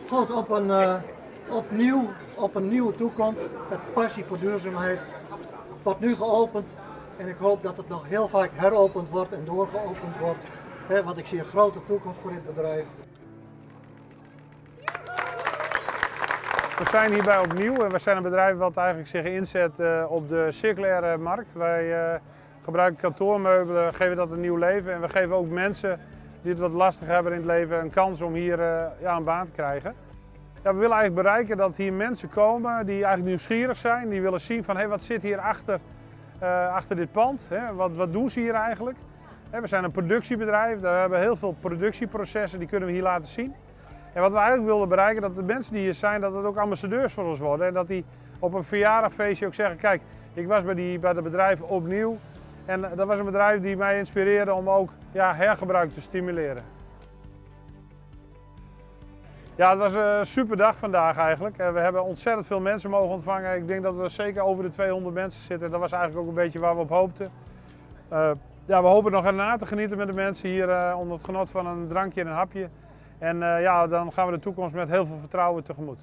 Goed, op een, opnieuw, op een nieuwe toekomst met passie voor duurzaamheid. Wordt nu geopend en ik hoop dat het nog heel vaak heropend wordt en doorgeopend wordt. Hè, want ik zie een grote toekomst voor dit bedrijf. We zijn hierbij opnieuw en we zijn een bedrijf wat eigenlijk zich inzet op de circulaire markt. Wij gebruiken kantoormeubelen, geven dat een nieuw leven en we geven ook mensen die het wat lastig hebben in het leven een kans om hier ja, een baan te krijgen. Ja, we willen eigenlijk bereiken dat hier mensen komen die eigenlijk nieuwsgierig zijn, die willen zien van hey, wat zit hier achter dit pand, hè? Wat doen ze hier eigenlijk? Hè, we zijn een productiebedrijf, daar hebben heel veel productieprocessen, die kunnen we hier laten zien. En wat we eigenlijk wilden bereiken, dat de mensen die hier zijn, dat het ook ambassadeurs voor ons worden. En dat die op een verjaardagfeestje ook zeggen, kijk, ik was bij het bedrijf opnieuw. En dat was een bedrijf die mij inspireerde om ook, ja, hergebruik te stimuleren. Ja, het was een super dag vandaag eigenlijk. We hebben ontzettend veel mensen mogen ontvangen. Ik denk dat we zeker over de 200 mensen zitten. Dat was eigenlijk ook een beetje waar we op hoopten. Ja, we hopen nog erna te genieten met de mensen hier onder het genot van een drankje en een hapje. En ja, dan gaan we de toekomst met heel veel vertrouwen tegemoet.